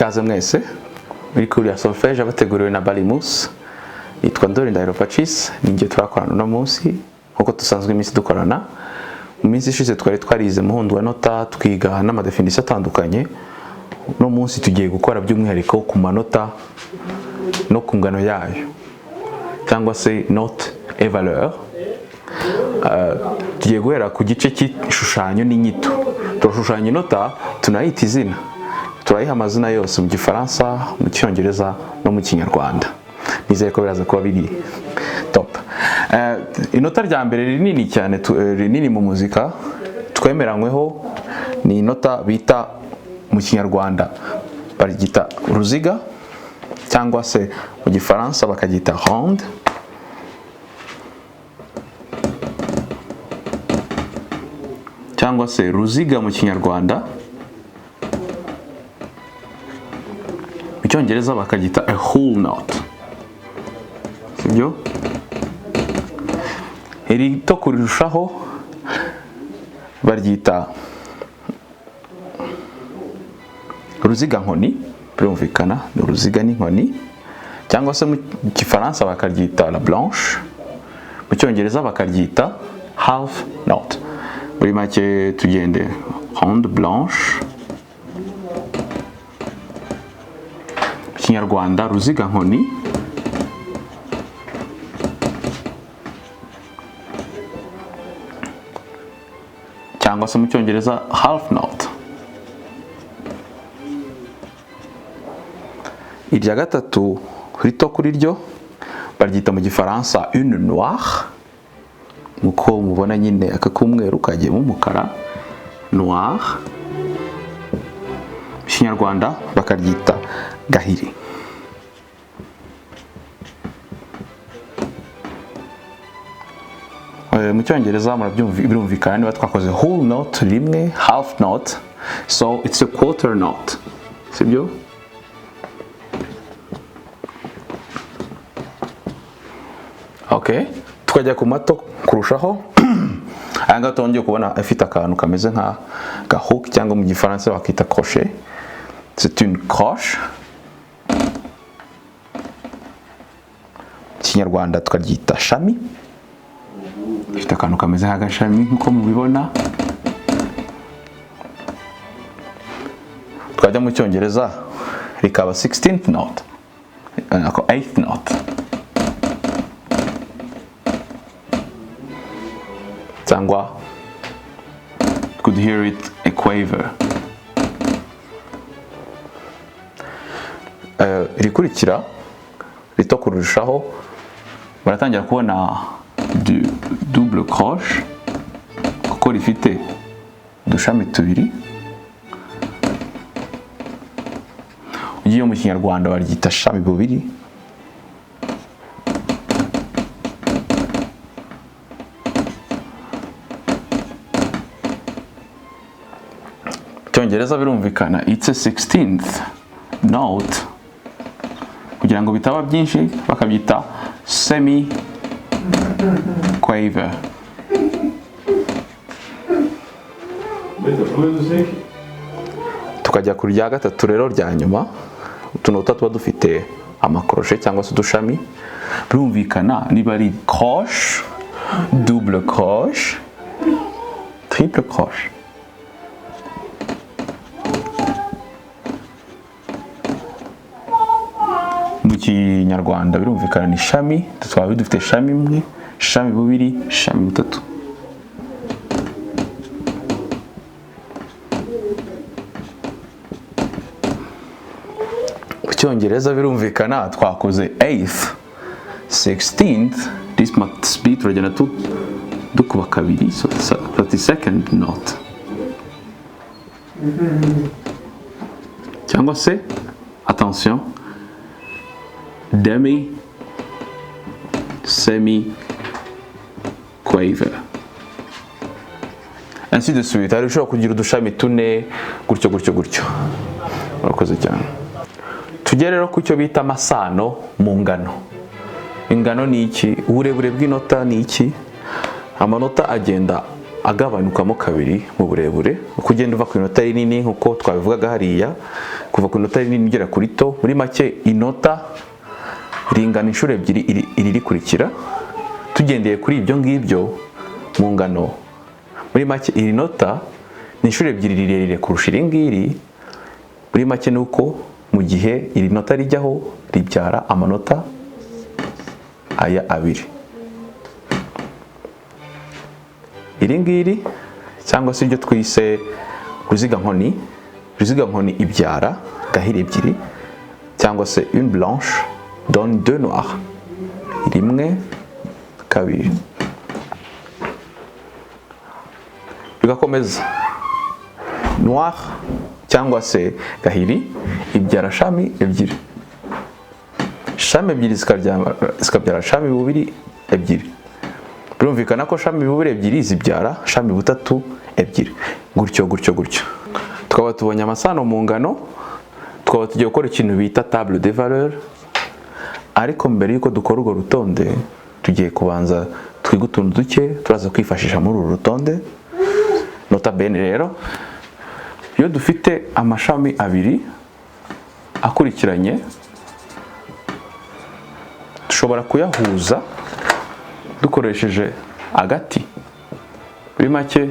Ikaze mwese muri cours ya solfège abateguriwe na Balimus. Yitwa Ndori Ndahiro Pacis, ninjye turakorana uno munsi nkuko dusanzwe iminsi dukorana. Mu minsi ishize twari twarize muhundwanota, twiga n'amadéfinition atandukanye. Uno munsi tugiye gukora by'umwihariko ku manota no ku ngano yayo, cyangwa se note et valeur. Tugiye guhera ku gice cy'ishushanyo n'inyito. Turashushanya inota, tunayita izina, turayiha amazina yose mu Gifaransa, mu Cyongereza no mu Kinyarwanda. Nizere ko biraza kuba biri top. Inota rya mbere rinini cyane, rinini mu muzika twemeranyweho, ni inota bita mu Kinyarwanda baryita uruziga, cyangwa se mu Gifaransa bakaryita ronde. Cyangwa se ruziga mu Kinyarwanda, mu Cyongereza bakaryita a whole note, sibyo? Irito kurushaho baryita ruziga nkoni, birumvikana ni uruziga n'inkoni, cyangwa se mu Gifaransa bakaryita la blanche, mu Cyongereza bakaryita half note. Muri make tugende: ronde, blanche mu Kinyarwanda, ruziga nkoni, cyangwa se mu Cyongereza half note. Irya gatatu rito kuri ryo baryita mu Gifaransa une noire, nkuko mubona nyine aka k'umweru kagiyemo umukara, noire. Mu Kinyarwanda bakaryita gahiri. Mu Cyongereza murabyumva, birumvikana, niba twakoze whole note rimwe, half note, so it's a quarter note, sibyo? Okay, tukajya ku mato kurushaho. Aya ngaya twongeye kubona afite akantu kameze nka gahook, cyangwa mu Gifaransa bakita crochet, c'est une croche. Mu Kinyarwanda tukaryita shami, ifite akantu kameze nk'agashami nk'uko mubibona. Twajya mu Cyongereza rikaba 16th note, nako 8th note, cyangwa could hear it a quaver. Irikurikira rito kurushaho baratangira kubona du double croche, kuko rifite udushami tubiri. Ugiye mu Kinyarwanda baryita shami bubiri. Mu Cyongereza birumvikana, it's a 16th note. Kugira ngo bitaba byinshi bakabyita semi quaver. Music. Tukajya ku rya gatatu rero rya nyuma, utunota tuba dufite amakroshe cyangwa se udushami. Birumvikana niba ari croche, double croche, triple croche. Mu Kinyarwanda birumvikana ni shami, twaba dufite shami imwe, shami bubiri, shami butatu. Mu Cyongereza birumvikana twakoze eighth, 16th, this must be, turagenda tu dukuba kabiri, so 32nd note, cyangwa se, attention, demi semi quaver, ainsi de suite. Hari ushobora kugira udushami tune, gutyo gutyo gutyo. Murakoze cyane. Tujye rero ku cyo bita amasano mu ngano. Ingano ni iki? Uburebure bw'inota ni iki? Amanota agenda agabanukamo kabiri mu burebure uko ugenda uva ku inota rinini, nk'uko twabivugaga hariya. Kuva ku inota rinini ugera kuri to. Muri make, inota ringana inshuro ebyiri iri rikurikira. Tugendeye kuri ibyo ngibyo mu ngano, muri make iri nota ni inshuro ebyiri rirerire kurusha iri ngiri. Muri make ni uko mu gihe iri nota rijyaho, ribyara amanota aya abiri. Iri ngiri, cyangwa se iryo twise ruziga nkoni, ruziga nkoni ibyara gahiri ebyiri, cyangwa se une blanche donne deux noirs, rimwe, kabiri, bigakomeza. Noir cyangwa se gahiri ibyara shami ebyiri, shami ebyiri zikabyara shami bubiri ebyiri. Birumvikana ko shami bubiri ebyiri zibyara shami butatu ebyiri, gutyo gutyo gutyo. Tukaba tubonye amasano mu ngano, tukaba tugiye gukora ikintu bita table de valeur. Ariko mbere y'uko dukora urwo rutonde, tugiye kubanza twige utuntu duke turaza kwifashisha muri uru rutonde. Nota bene rero, iyo dufite amashami abiri akurikiranye, dushobora kuyahuza dukoresheje agati. Muri make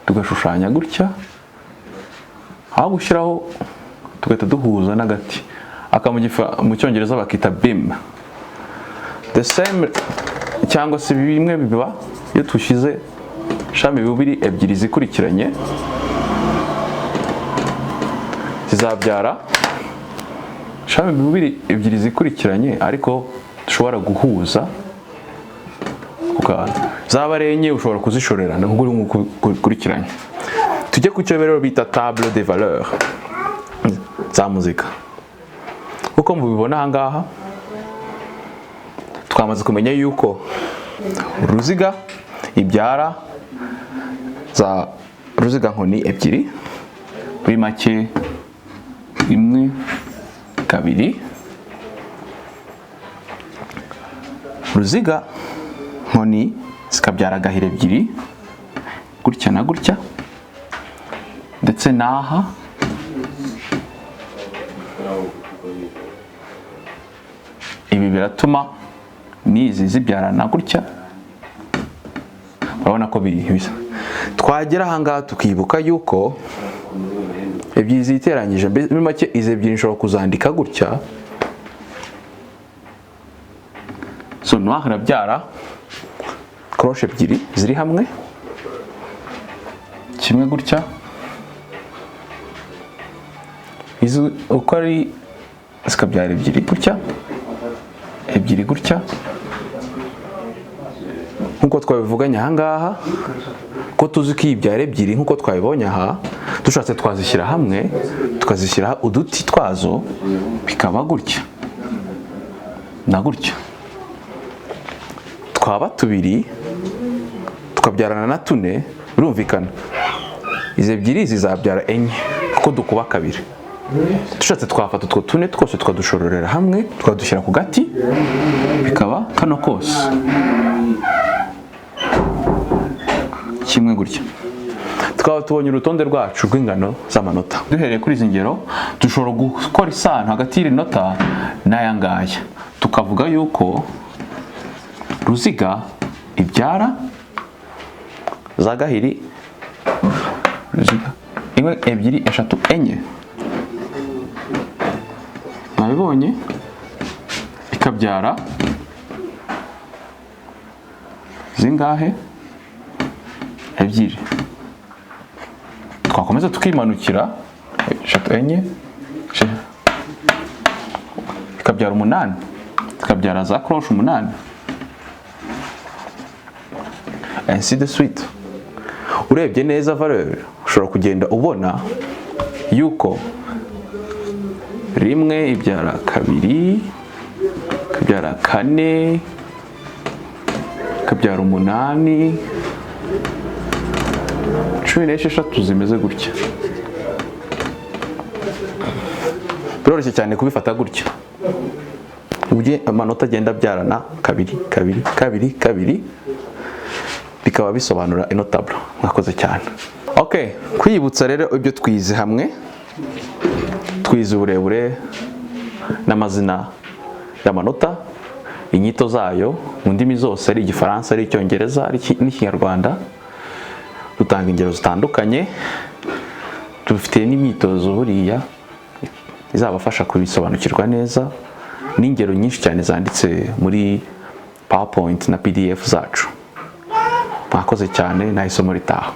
tugashushanya gutya, aho gushyiraho tugahita duhuza n'agati aka mu Cyongereza bakita beam. The same, cyangwa se bimwe, biba iyo dushyize shami bubiri ebyiri zikurikiranye, zizabyara shami bubiri ebyiri zikurikiranye, ariko dushobora guhuza ku kantu. Zaba ari enye, ushobora kuzishorera nkuko uri gukurikiranye. Tujye ku cyo rero bita table de valeur za muzika. Uko mubibona aha ngaha, twamaze kumenya yuko uruziga ibyara za ruziga nkoni ebyiri, muri make rimwe, kabiri. Ruziga nkoni zikabyara agahira ebyiri, gutya na gutya, ndetse n'aha. Ibi biratuma n'izi zibyarana gutya. Urabona ko biri bisa. Twagera ahangaha tukibuka yuko ebyiri ziteranyije, muri make izi ebyiri nshobora kuzandika gutya. So noir irabyara croche ebyiri ziri hamwe, kimwe gutya, izi uko ari zikabyara ebyiri gutya, ebyiri gutya, nkuko twabivuganye ahangaha. Ko tuzi ko iyi byara ebyiri nkuko twabibonye aha, dushatse twazishyira hamwe, tukazishyira uduti twazo, bikaba gutya na gutya. Twaba tubiri tukabyarana na tune. Birumvikana izi ebyiri zizabyara enye kuko dukuba kabiri. Dushatse twafata utwo tune twose tukadushororera hamwe, tukadushyira ku gati, bikaba kano kose kimwe gutya. Tukaba tubonye urutonde rwacu rw'ingano z'amanota. Duhereye kuri izi ngero, dushobora gukora isano hagati y'iri nota n'aya ngaya, tukavuga yuko ruziga ibyara za gahiri, ruziga imwe, ebyiri, eshatu, enye, mwabibonye, ikabyara zingahe? Ebyiri. Twakomeza tukimanukira, eshatu, enye, ikabyara umunani, ikabyara za croche umunani, ainsi de suite. Urebye neza valeur, ushobora kugenda ubona yuko rimwe ibyara kabiri, ikabyara kane, ikabyara umunani, 16 zimeze gutya. Biroroshye cyane kubifata gutya, uburyo amanota agenda abyarana kabiri, kabiri, kabiri, kabiri, bikaba bisobanura ino tableau. Mwakoze cyane. Okay, kwiyibutsa rero ibyo twize hamwe. Twize uburebure n'amazina y'amanota, inyito zayo mu ndimi zose, ari Igifaransa, ari Icyongereza, ari n'Ikinyarwanda. Dutanga ingero zitandukanye. Dufite n'imyitozo buriya izabafasha kubisobanukirwa neza, n'ingero nyinshi cyane zanditse muri PowerPoint na PDF zacu. Mwakoze cyane, naho isomo ritaha.